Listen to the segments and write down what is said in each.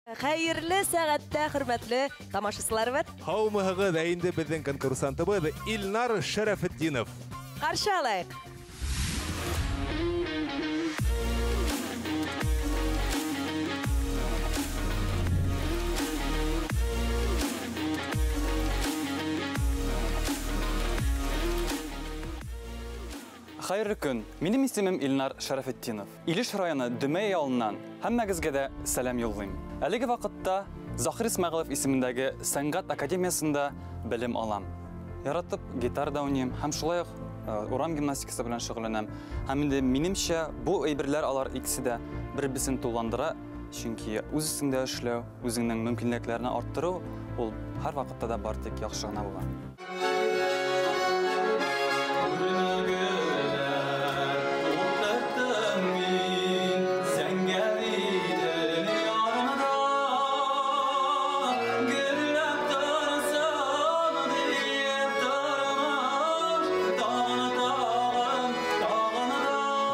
Хәерле сәгатьтә, хөрмәтле тамашачыларыбыз. Һаумыһыгыз, ә инде безнең конкурсантыбыз Илнар Шәрәфетдинов. Каршы алайык. Хәерле көн. Минем исемем Илнар Шәрәфетдинов. Илеш районы Дөмәй авылыннан һәммәгезгә дә сәлам юллыйм. Әлеге вакытта Заһир Исмәгыйлов исемендәге сәнгать академиясендә белем алам. Яратып гитарада уйныйм һәм шулай ук урам гимнастикасы белән шөгыльләнәм. Һәм инде минемчә, бу әйберләр алар икесе дә бер-берсен тулыландыра, чөнки үз өстеңдә эшләү, үзеңнең мөмкинлекләрне арттыру ул һәрвакытта да бар тик яхшы гына була.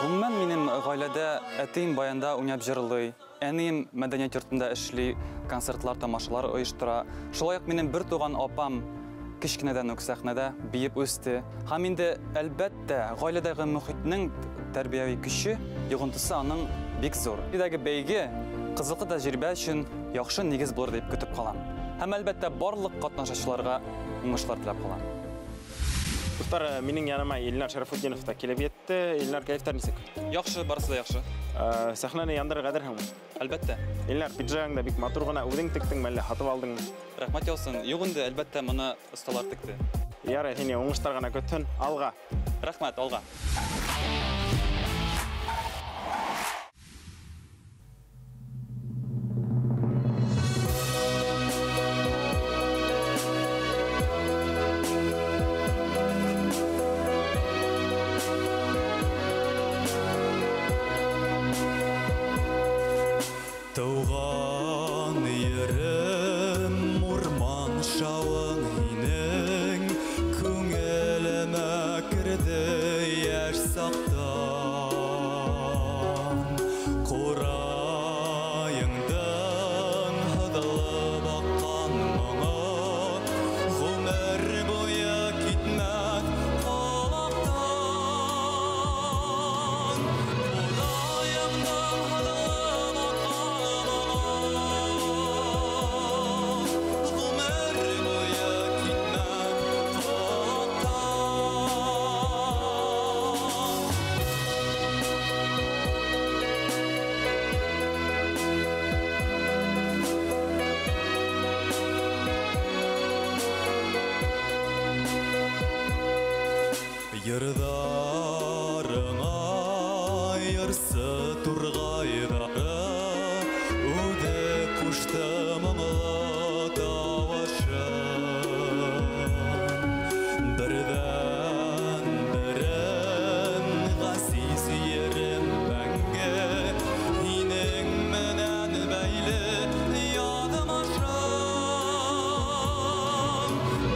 Гомумән, минем гаиләдә әтием баянда уйнап җырлый, әнием мәдәният йортында эшли, концертлар, тамашалар оештыра. Шулай ук минем бер туган апам кечкенәдән үк сәхнәдә биеп үсте. Һәм инде, әлбәттә, гаиләдәге мөхитнең тәрбияви көче, йогынтысы аның бик зур. Өйдәге бәйге кызыклы тәҗрибә өчен яхшы нигез булыр дип көтеп калам. Һәм, әлбәттә, барлык катнашучыларга уңышлар теләп калам. Дуслар, минем яныма Илнар Шәрәфетдинов та килеп җитте. Илнар, кәефләр ничек? Яхшы, барысы да яхшы. Сәхнәне яндырырга әзерһеңме? Әлбәттә. Илнар, пиджагың да бик матур гына. Үзең тектеңме, әллә һатып алдыңмы? Рәхмәт яусын. Юк инде, әлбәттә, моны осталар текте. Ярый, сине уңышлар гына көтсен. Алга. Рәхмәт, алга. Туган ерем, урман шавың һинең, күңелемә керде яшь сактан. Кураеңдан һыдылып аккан моңы гомер буе китмәс колактан. Кураеңдан һыдылып аккан моңы гомер буе китмәс колактан. Йырдарыңа йырсы тургайлары үзе кушты моңлы тавышын. Бердән берем газиз ерем мәңге һинең менән бәйле язмышым.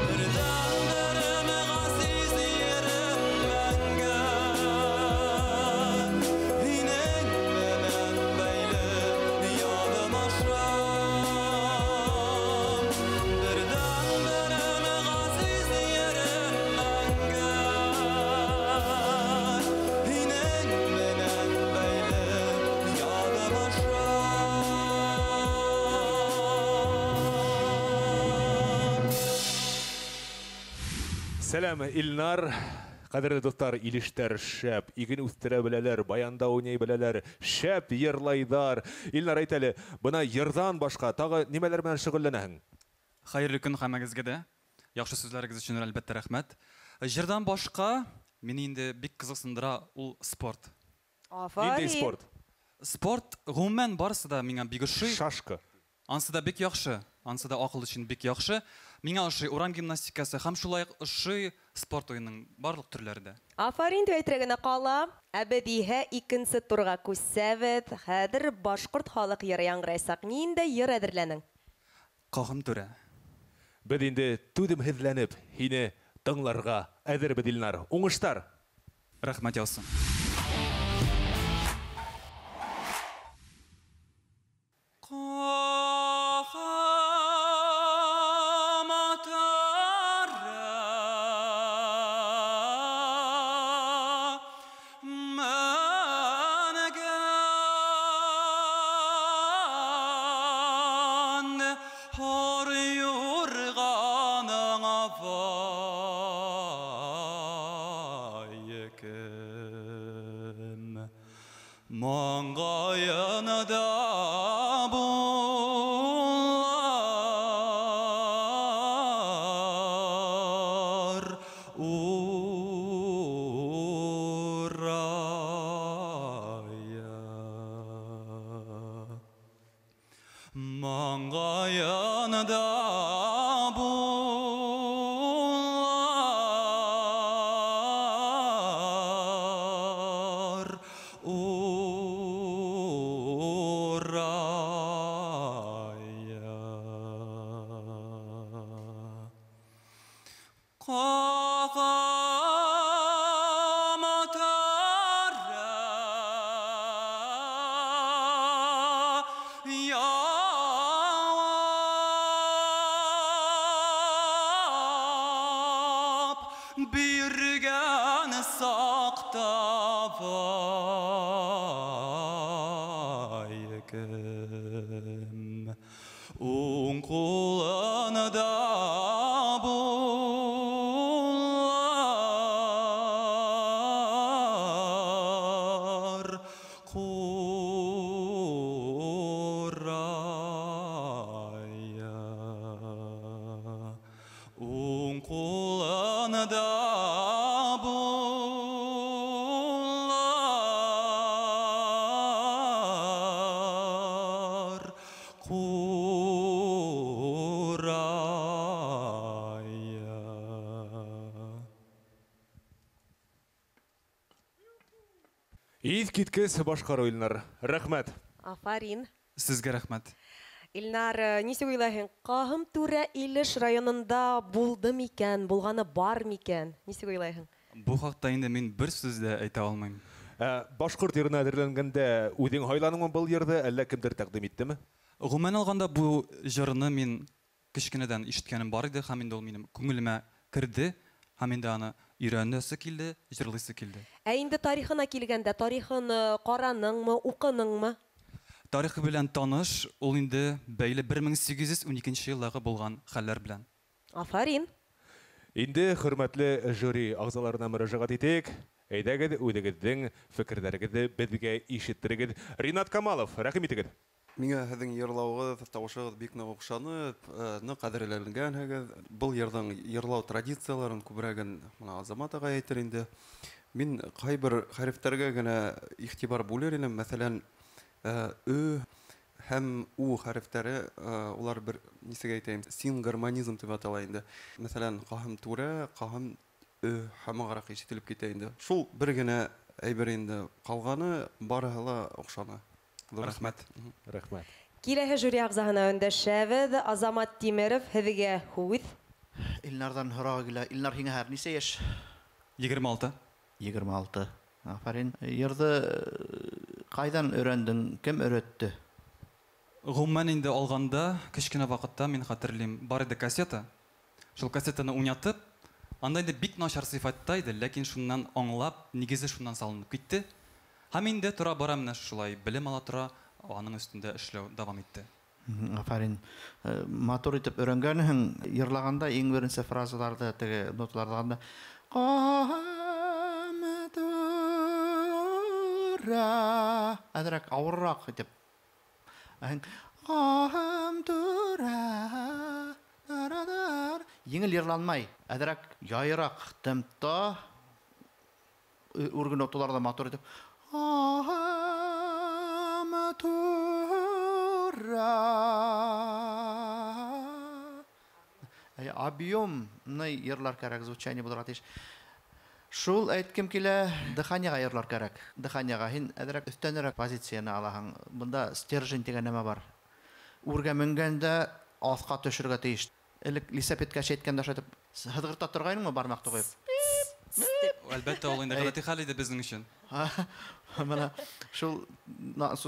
Бердән берем газиз ерем мәңге һинең менән бәйле язмышым. Бердән берем газиз ерем мәңге һинең менән бәйле язмышым. Сәлам, Илнар. Кадерле дуслар, Илештәр шәп, иген үстерә беләләр, баянда уйный беләләр, шәп йырлайдар. Илнар, әйт әле, бына йырдан башка тагы нимәләр белән шөгыльләнәһең? Хәерле көн һәммәгезгә дә. Яхшы сүзләрегез өчен әлбәттә рәхмәт. Җырдан башка мине инде бик кызыксындыра ул спорт. Афарин. Нинди спорт? Спорт гомумән барысы да миңа бик ошый. Шашка. Ансы да бик яхшы, ансы да акыл өчен бик яхшы. Миңа ошый урам гимнастикасы һәм шулай ук ошый спорт уенының барлык төрләре дә. Афарин дип әйтергә генә кала. Ә без иһә икенче турга күчсәбез, хәзер башкорт халык йыры яңгырайсак. Нинди йыр әзерләнең? Кагым түрә. Без инде түземһезләнеп һине тыңларга әзербез, Илнар. Уңыштар. Рәхмәт яусын. Маңгаенда булар урая. Кагам тара явап биргән сакта вай кем Уң кулында булар курая. Уң кулында булар курая. Искиткес башкару, Илнар. Рәхмәт. Афарин. Сезгә рәхмәт. Илнар, ничек уйлайһың? Каһым Түрә Илеш районында булды микән, булганы бар микән? Ничек уйлайһың? Бу хакта инде мин бер сүз дә әйтә алмыйм. Башкорт йырына әзерләнгәндә үзең һайланыңмы был йырды, әллә кемдер тәкъдим иттеме? Гомумән алганда, бу җырны мин кечкенәдән ишеткәнем бар иде, һәм инде ул минем күңелемә керде, һәм инде аны өйрәнәсе килде, җырлыйсы килде. Ә инде тарихына килгәндә, тарихын караныңмы, укыныңмы? Тарихы белән таныш, ул инде бәйле 1812 елдагы булган хәлләр белән. Афарин. Инде хөрмәтле жюри әгъзаларына мөрәҗәгать итик. Әйдәгез, үзегезнең фикерләрегезне безгә ишеттерегез. Ринат Камалов, рәхим итегез. Миңа һеҙҙең йырлауығыҙ, тауышығыҙ бик ныҡ оҡшаны, ныҡ әҙерләнгәнһегеҙ. Был йырҙың йырлау традицияларын күберәген мына Азамат ағай әйтер инде. Мин ҡайбер хәрефтәргә генә иғтибар бүлер инем. Мәҫәлән, Ө һәм У хәрефтәре, улар бер, нисек әйтәйем, сингармонизм тип атала инде. Мәҫәлән, ҡаһым түрә, ҡаһым Ө һамағыраҡ ишетелеп китә инде. Шул бер генә әйбер инде, ҡалғаны барыһы ла оҡшаны. Рәхмәт. Рәхмәт. Киләһе жюри ағзаһына өндәшәбеҙ. Азамат Тимеров, һеҙгә һүҙ. Илнарҙан һорағы килә. Илнар, һиңә һәр нисә йәш? 26. 26. Афарин. Йырҙы ҡайҙан өйрәндең? Кем өйрәтте? Гомумән инде алғанда, кечкенә ваҡытта мин хәтерлим, бар иде кассета. Шул кассетаны уйнатып, анда инде бик начар сыйфатта иде, ләкин шуннан аңлап, нигезе шуннан салынып китте. Һәм инде тора бара менә шулай белем ала тора, аның өстендә эшләү дәвам итте. Афарин. Матур итеп өйрәнгәнһең. Йырлаганда иң беренсе фразаларда, теге ноталарда Ҡаһым түрә, әҙерәк ауырыраҡ итеп. Әһең, Ҡаһым түрә, дарадар. Еңел йырланмай, әҙерәк яйыраҡ темпта, үрге ноталарда матур итеп. Ҡаһым түрә. Объемный йырлар кәрәк, звучание булырға тейеш. Шул әйткем килә, дыханиеға йырлар кәрәк. Дыханиеға һин әҙерәк өҫтәнерәк позицияны алаһың. Бында стержень тигән нәмә бар. Үргә менгәндә аҫҡа төшөргә тейеш. Элек лисапедкә әйткәндә шулай итеп һыҙғырта торғайныңмы бармаҡты ҡуйып? Әлбәттә, ул инде ғәҙәти хәл иде беҙҙең өсөн. Мына шул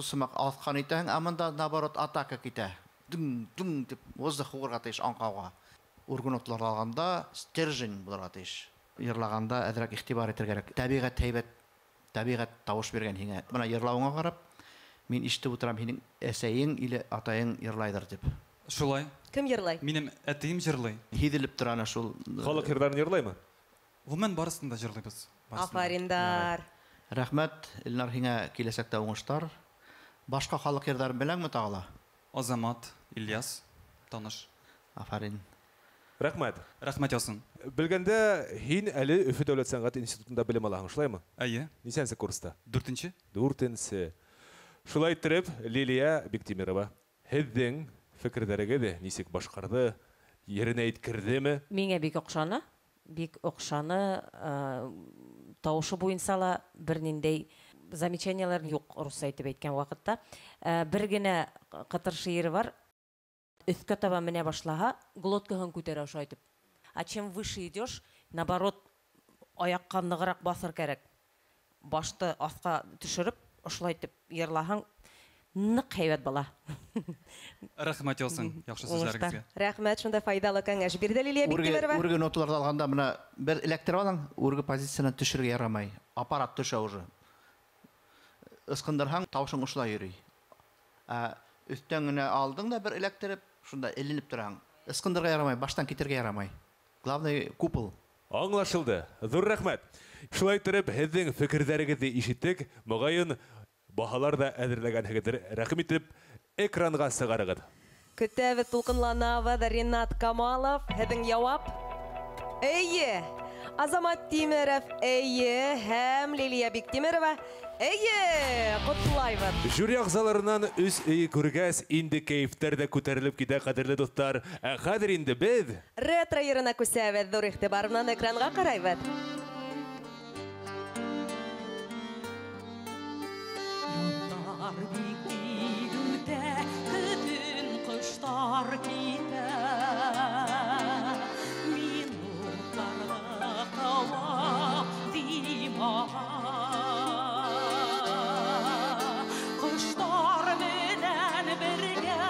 сымаҡ аҫҡан итәһең, ә бында наоборот атака китә. Дүң, дүң тип воздух һуғырға тейеш аңҡауға. Үрге ноталарҙы алғанда стержень булырға тейеш. Йырлағанда әҙерәк иғтибар итергә кәрәк. Тәбиғәт һәйбәт, тәбиғәт тауыш биргән һиңә. Бына йырлауыңа ҡарап, мин ишетеп ултырам, һинең әсәйең или атайың йырлайҙыр тип. Шулай. Кем йырлай? Минем әтейем йырлай. Һиҙелеп тора ана шул. Халыҡ йырҙарын йырлаймы? Гомумән барысын да йырлайбыҙ. Барысын да. Афариндар. Рәхмәт, Илнар, һиңә киләсәктә уңыштар. Башҡа халыҡ йырҙарын беләңме тағы ла? Азамат, Ильяс, таныш. Афарин. Рәхмәт. Рәхмәт яусын. Белгәндә, һин әле Өфө дәүләт сәнғәт институтында белем алаһың, шулаймы? Әйе. Нисәнсе курста? Дүртенсе. Дүртенсе. Шулай иттереп, Лилия Биктимирова, һеҙҙең Фекерҙәрегеҙ нисек башҡарҙы, еренә еткерҙеме? Миңә бик оҡшаны, бик оҡшаны. Тауышы буйынса ла бер ниндәй замечаниялар юҡ, русса әйтеп әйткән ваҡытта. Бер генә ҡытыршы ере бар. Өҫкә таба менә башлаһа, глоткаһын күтәрә ошо әйтеп. А чем выше идешь, наоборот, аяҡҡа нығыраҡ баҫыр кәрәк. Башты аҫҡа төшөрөп, ошолай итеп йырлаһаң, ныҡ һәйбәт бала. Рәхмәт яусын, яҡшы сүҙҙәрегеҙгә. Рәхмәт, шунда файҙалы кәңәш бирҙе Лилия Биктимерова. Үрге ноталарҙы алғанда бына бер эләктереп алаң, үрге позициянан төшөргә ярамай. Аппарат төшә уже. Ысҡындырһаң, тауышың ошолай йөрөй. Ә өҫтән генә алдың да бер эләктереп, шунда эленеп тораһың. Ысҡындырға ярамай, баштан китергә ярамай. Главный купол. Аңлашылды. Ҙур рәхмәт. Шулай итеп, һеҙҙең фекерҙәрегеҙҙе ишеттек. Моғайын баһалар ҙа әҙерләгәнһегеҙҙер. Рәхим итеп, экранға сығарығыҙ. Көтәбеҙ, тулҡынланабыҙ. Ринат Камалов, һеҙҙең яуап? Эйе. Азамат Тимеров, эйе. Һәм Лилия Биктимерова, эйе. Ҡотлайбыҙ. Жюри ағзаларынан өс эйе күргәс, инде кәйефтәр ҙә күтәрелеп китә, ҡәҙерле дуҫтар. Ә хәҙер инде беҙ ретро йырына күсәбеҙ. Ҙур иғтибар менән экранға ҡарайбыҙ. Йылдар бик тиҙ үтә, көҙөн ҡыштар китә. Минуттарҙы ҡыуа димаға. Ҡоштар менән бергә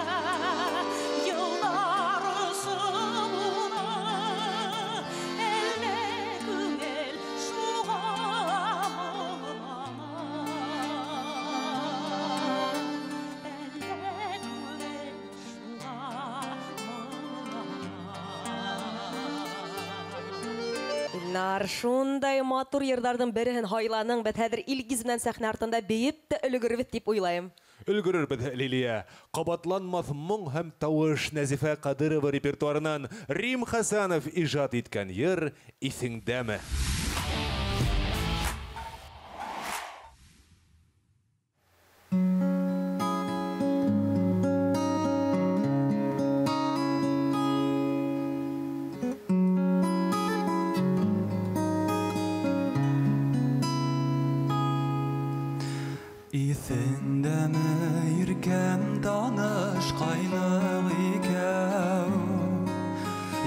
йылдар осоп уҙа. Әллә күңел шуға моңлана. Әллә күңел шуға моңлана. Илнар, шундай матур йырҙарҙың береһен һайланың. Беҙ хәҙер Илгиз менән сәхнә артында бейеп тә өлгөрөрбөҙ тип уйлайым. Өлгөрөрбөҙ, Лилия. Ҡабатланмаҫ моң һәм тауыш Нәзифә Ҡадырова репертуарынан Рим Хәсәнов ижад иткән йыр «Иҫеңдәме?». Иҫеңдәме иркәм танышҡайныҡ икәү,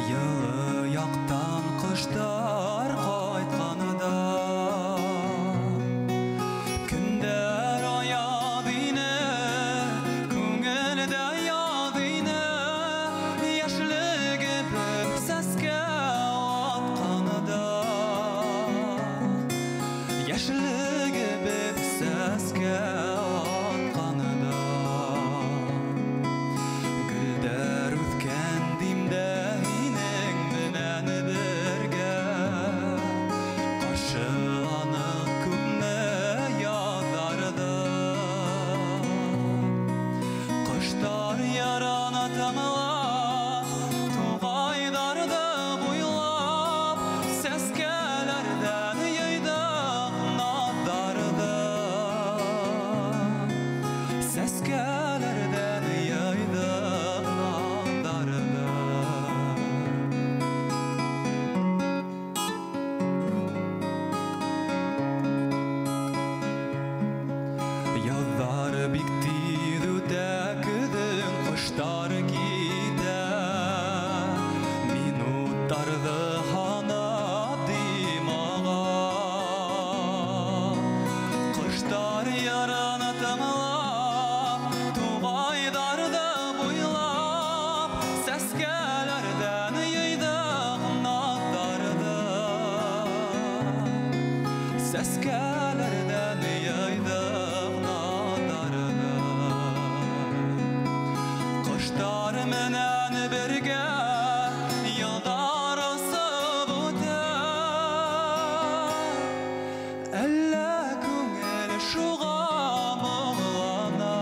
йылы яҡтан ҡоштар ҡайтҡанда. Көндәр аяҙ ине, күңелдә яҙ ине, йәшлегебеҙ сәскә атҡанда. Йәшлегебеҙ сәскә атҡанда. Гөлдәр үҫкән димдә һинең менән бергә, ҡаршыланыҡ күпме яҙҙарҙы. Ҡоштар йырын тыңлап, туғайҙарҙы буйлап, сәскәләрҙән йыйҙыҡ наҙҙарҙы. Сәскәләрҙән йыйҙыҡ наҙҙарҙы. Яҙҙар бик тиҙ үтә, көҙөн ҡоштар китә. Минуттарҙы һанап димаға. Ҡоштар йырын тыңлап, туғайҙарҙы буйлап, сәскәләрҙән йыйҙыҡ наҙҙарҙы. Сәскәләрҙән йыйҙыҡ наҙҙарҙы. Ҡоштар менән бергә йылдар осоп үтә. Әллә күңел шуға моңлана.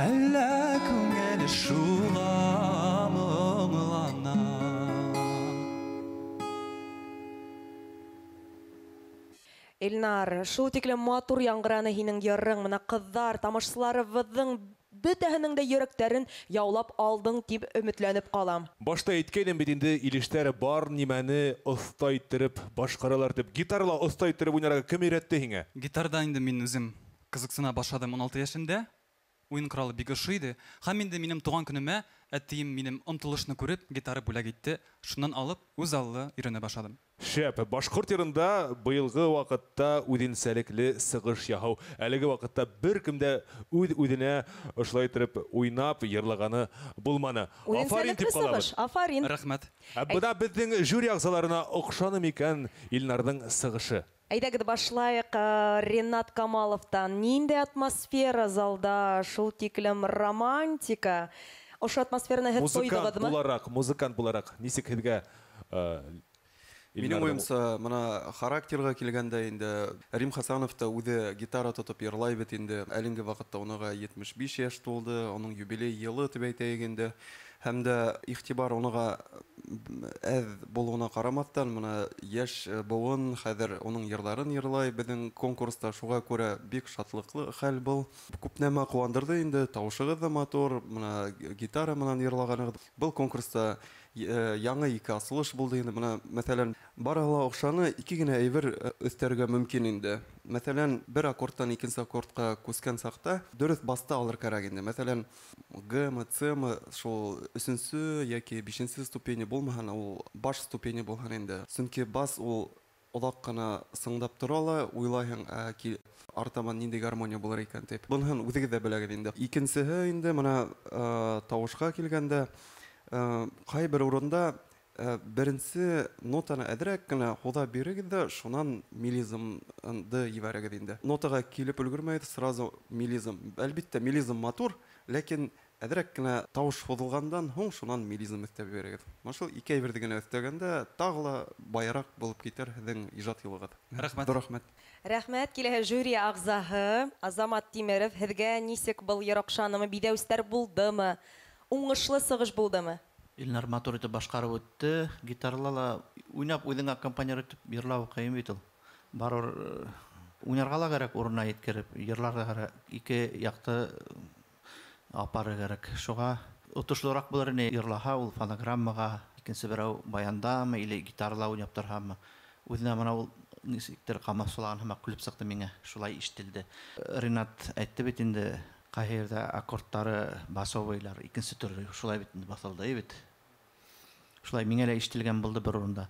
Әллә күңел шуға моңлана. Илнар, шул тиклем матур яңғыраны һинең йырың. Бына ҡыҙҙар, тамашасыларыбыҙҙың Бөтәһенең дә йөрәкләрен яулап алдың дип өметләнеп калам. Башта әйткәнем бит инде, илештәр бар нимәне оста иттереп башкаралар дип. Гитарла оста иттереп уйнарга кем өйрәтте һиңә? Гитарда инде мин үзем кызыксына башладым 16 яшемдә. Уен коралы бик ошый иде. Һәм инде минем туган көнемә әтием минем омтылышны күреп, гитара бүләк итте. Шуннан алып, үз аллы өйрәнә башладым. Шәп, башкорт йырында быелгы вакытта үзенчәлекле сыгыш яһау. Әлеге вакытта беркем дә үз-үзенә ошолай иттереп уйнап йырлаганы булманы. Афарин дип Үзенчәлекле калабыз. сыгыш, афарин. Рәхмәт. Ә бына безнең жюри әгъзаларына охшаны микән Илнарның сыгышы? Әйдәгез башлайык Ренат Камаловтан. Нинди атмосфера залда, шул тиклем романтика. Ошо атмосфераны һеҙ Музыкант тойҙоғоҙмо? булараҡ, музыкант булараҡ, нисек һеҙгә Минең Илнарҙың уйымса, мына характерға килгәндә инде Рим Хасанов та үҙе гитара тотоп йырлай бит инде. Әлинге ваҡытта уныға 75 йәш тулды, уның юбилей йылы тип әйтәйек инде. Һәм дә иғтибар уныға әҙ булыуына ҡарамаҫтан, мына йәш быуын хәҙер уның йырҙарын йырлай беҙҙең конкурста, шуға күрә бик шатлыҡлы хәл был. Күп нәмә ҡыуандырҙы инде, тауышығыҙ ҙа матур, мына гитара менән йырлағанығыҙ. Был конкурста яңы ике асылыш булды инде. Мына, мәҫәлән, барыһы ла оҡшаны, ике генә әйбер өҫтәргә мөмкин инде. Мәҫәлән, бер аккордтан икенсе аккордҡа күскән саҡта дөрөҫ басты алыр кәрәк инде. Мәҫәлән, Г, М, С, М, шул өсөнсө йәки бишенсе ступени булмаһын, ул баш ступени булһын инде. Сөнки бас ул оҙаҡ ҡына сыңдап тора ла, уйлайһың, артабан ниндәй гармония булыр икән тип. Быныһын үҙегеҙ ҙә беләгеҙ инде. Икенсеһе инде мына тауышҡа килгәндә, ҡай бер урында беренсе нотаны әҙерәк кенә һуҙа бирегеҙ ҙә, шунан мелизмды ебәрегеҙ инде. Нотаға килеп өлгөрмәйҙ, сразу мелизм. Әлбиттә, мелизм матур, ләкин әҙерәк кенә тауыш һуҙылғандан һуң шунан мелизм өҫтәп ебәрегеҙ. Мына шул ике әйберҙе генә өҫтәгәндә тағы ла байыраҡ булып китер һеҙҙең ижад юлығыҙ. Рәхмәт. Ҙур рәхмәт. Рәхмәт. Киләһе жюри ағзаһы Азамат Тимеров, һеҙгә нисек был йыр оҡшанымы, биҙәүестәр булдымы? Уңышлы сығыш булдымы? Илнар матур итеп башҡарып үтте. Гитарала ла уйнап, үҙең аккомпанер итеп йырлау ҡыйын бит ул. Барыбер уйнарға ла кәрәк, урынына еткереп, йырларға кәрәк, ике яҡты апарыр кәрәк. Шуға отошлораҡ булыр ине йырлаһа, ул фонограммаға, икенсе берәү баяндамы или гитарала уйнап торһамы. Үҙенә мына ул нисектер ҡамасаулаған һымаҡ көлөп сыҡты миңә, шулай ишетелде. Ринат әйтте бит инде, ҡайһы ерҙә аккордтары басовыйлар, икенсе төрлө шулай бит инде баҫылды бит. Шулай миңә лә ишетелгән булды бер урында.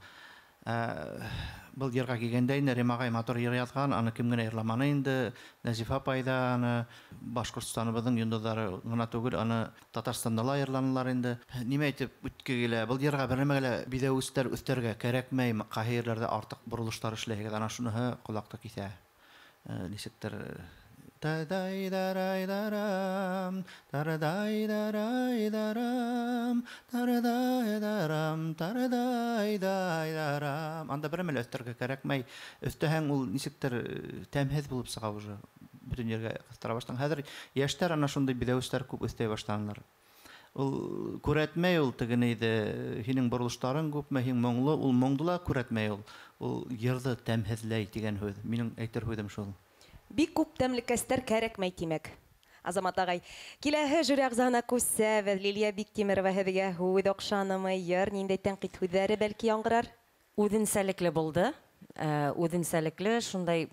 Был йырға килгәндә инде Рим ағай матур йыр яҙған, аны кем генә йырламаны инде, Нәзифә апай ҙа аны Башҡортостаныбыҙҙың йондоҙҙары ғына түгел, аны Татарстанда ла йырланылар инде. Нимә әйтеп үтке килә, был йырға бер нәмәгә лә биҙәүестәр өҫтәргә кәрәкмәй, ҡайһы ерҙәрҙә артыҡ боролоштар эшләйһегеҙ, ана шуныһы ҡолаҡты киҫә. Нисектер Та-дай-да-рай-да-рам, тар-дай-да-рай-да-рам, тар-дай-да-рам, тар-дай-дай-да-рам. Анда бер нәмә лә өҫтәргә кәрәкмәй. Өҫтәһәң ул нисектер тәмһеҙ булып сыға уже. Бөтөн ергә ҡыҫтыра башлаң. Хәҙер йәштәр ана шундай биҙәүестәр күп өҫтәй башланылар. Ул күрәтмәй ул тегене иде, һинең боролоштарың күпме, һин моңло, ул моңдо ла күрәтмәй ул. Ул йырҙы тәмһеҙләй тигән һүҙ. Минең әйтер һүҙем шул. Бик күп тәмлекәстәр кәрәкмәй тимәк. Азамат ағай, киләһе жюри ағзаһына күсәбеҙ. Лилия Биктимерова, һеҙгә һүҙ оҡшанымы, йыр, ниндәй тәнҡит һүҙҙәре бәлки яңғырар? Үҙенсәлекле булды. Үҙенсәлекле, шундай,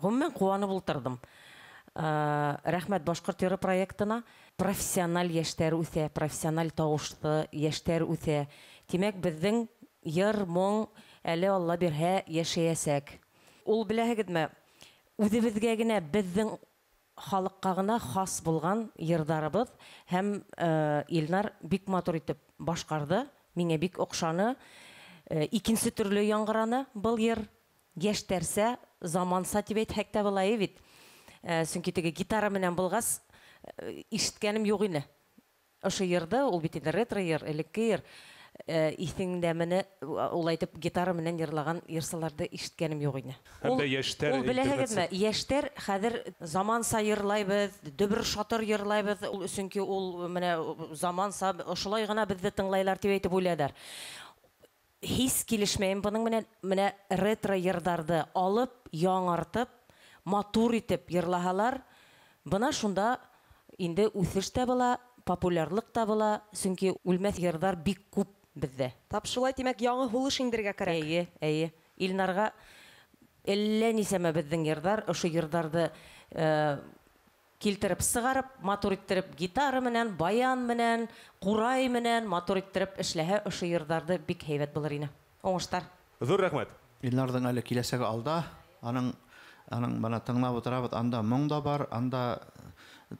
ғөмүмән ҡыуанып ултырҙым. Рәхмәт Башҡорт йыры проектына. Профессиональ йәштәр үҫә, профессиональ тауышлы йәштәр үҫә. Тимәк, беҙҙең йыр, моң әле Алла бирһә йәшәйәсәк. Ул беләһегеҙме, үҙебеҙгә генә, беҙҙең халыҡҡа ғына хас булған йырҙарыбыҙ һәм Илнар бик матур итеп башҡарҙы, миңә бик оҡшаны. Икенсе төрлө яңғыраны был йыр, йәштәрсә, заманса тип әйтһәк тә була бит. Сөнки теге гитара менән булғас, ишеткәнем юҡ ине. Ошо йырҙы, ул бит инде ретро йыр, элекке йыр. Иҫеңдә мене ул әйтеп гитара менән йырлаған йырсыларҙы ишеткәнем юҡ ине. Һәм дә йәштәр Ул беләһегеҙме, йәштәр хәҙер заманса йырлайбыҙ, дөбөр шатыр йырлайбыҙ, ул сөнки ул менә заманса ошолай ғына беҙҙе тыңлайлар тип әйтеп уйлайҙар. Һис килешмәйем бының менән, менә ретро йырҙарҙы алып, яңыртып, матур итеп йырлаһалар, бына шунда Инде үҫеш тә була, популярлыҡ та була, сөнки үлмәҫ йырҙар бик күп беҙҙә. Тап шулай, тимәк, яңы һулыш индерергә кәрәк. Эйе, эйе. Илнарға әллә нисәмә беҙҙең йырҙар, ошо йырҙарҙы килтереп сығарып, матур иттереп гитара менән, баян менән, ҡурай менән матур иттереп эшләһә, ошо йырҙарҙы бик һәйбәт булыр ине. Уңыштар. Ҙур рәхмәт. Илнарҙың әле киләсәге алда, аның бына тыңлап ултырабыҙ, анда моң да бар, анда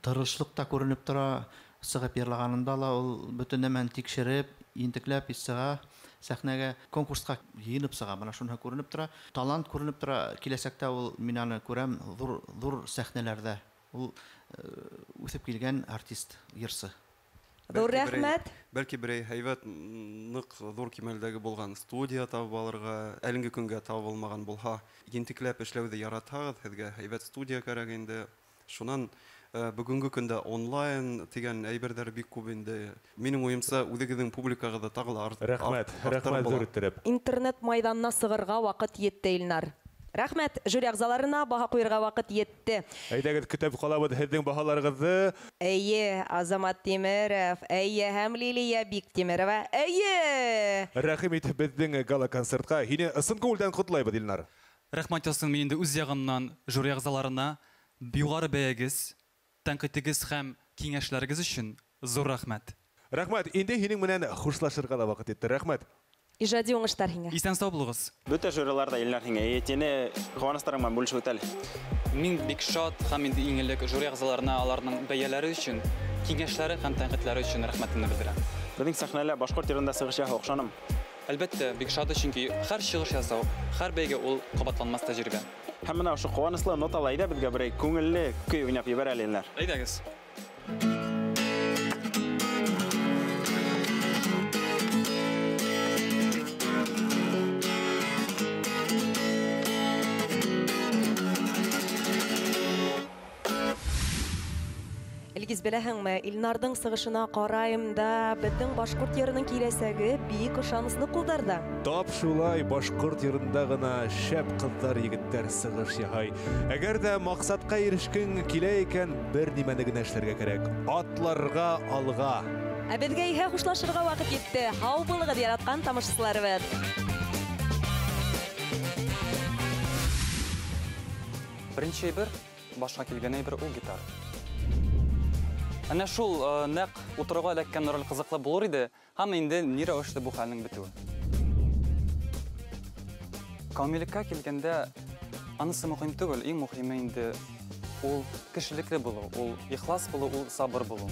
тырышлыҡ та күренеп тора. Сығып йырлағанында ла ул бөтөн нәмәне тикшереп, ентекләп сыға сәхнәгә, конкурсҡа йыйынып сыға. Бына шуныһы күренеп тора, талант күренеп тора. Киләсәктә ул, мин аны күрәм, ҙур сәхнәләрҙә ул үҫеп килгән артист, йырсы. Ҙур рәхмәт. Бәлки берәй һәйбәт ныҡ ҙур кимәлдәге булған студия табып алырға, әлеге көнгә табып алмаған булһа, ентекләп эшләүҙе яратһағыҙ, һеҙгә һәйбәт студия кәрәк инде. Шунан бөгөнгө көндә онлайн тигән әйберҙәр бик күп инде. Минең уйымса, үҙегеҙҙең публикағыҙҙы тағы ла Рәхмәт, рәхмәт ҙур иттереп. Интернет майҙанына сығырға ваҡыт етте, Илнар. Рәхмәт, жюри ағзаларына баһа ҡуйырға ваҡыт етте. Әйҙәгеҙ, көтөп ҡалабыҙ һеҙҙең баһаларығыҙҙы. Эйе, Азамат Тимеров, эйе, һәм Лилия Биктимерова, эйе. Рәхим итеп беҙҙең гала-концертҡа. Һине ысын күңелдән ҡотлайбыҙ, Илнар. Рәхмәт яусын, мин инде үҙ яғымдан жюри ағзаларына юғары бәйәгеҙ, тәнҡитегеҙ һәм киңәшләрегеҙ өсөн ҙур рәхмәт. Рәхмәт, инде һинең менән хушлашырға ла ваҡыт етте. Рәхмәт. Ижади уңыштар һиңә. Иҫән сау булығыҙ. Бөтә жюрилар ҙа Илнар һиңә эйе, ҡыуаныстарың менән бүлешеп үт әле. Мин бик шат һәм инде иң элек жюри ағзаларына аларның бәйәләре өсөн, киңәшләре һәм тәнҡитләре өсөн рәхмәтемде белдерәм. Беҙҙең сәхнәлә башҡорт йырында сығыш яһау оҡшаным. Әлбәттә, бик шат, чөнки һәр сығыш яһау, һәр бәйге ул ҡабатланмаҫ тәжрибә. Һәм бына ошо ҡыуаныслы нотала әйҙә беҙгә берәй күңелле көй уйнап ебәр әле, Илнар. Әйҙәгеҙ. Илгиз, беләһеңме, Илнарҙың сығышына ҡарайым да, беҙҙең башҡорт йырының киләсәге бик ышаныслы ҡулдарҙа. Тап шулай башҡорт йырында ғына шәп ҡыҙҙар, егеттәр сығыш яһай. Әгәр ҙә маҡсатҡа ирешкең килә икән, бер нимәне генә эшләргә кәрәк. Атларға алға. Ә беҙгә иһә хушлашырға ваҡыт етте. Һау булығыҙ, яратҡан тамашасыларыбыҙ. Беренсе әйбер, башҡа килгән әйбер ул гитара. Әнә шул нәҡ утрауға эләккән роль ҡыҙыҡлы булыр ине, һәм инде ни рәүешле бу хәлнең бөтөүе. Камиллеккә килгәндә, анысы мөһим түгел, иң мөһиме инде ул кешелекле булыу, ул ихлас булыу, ул сабыр булыу.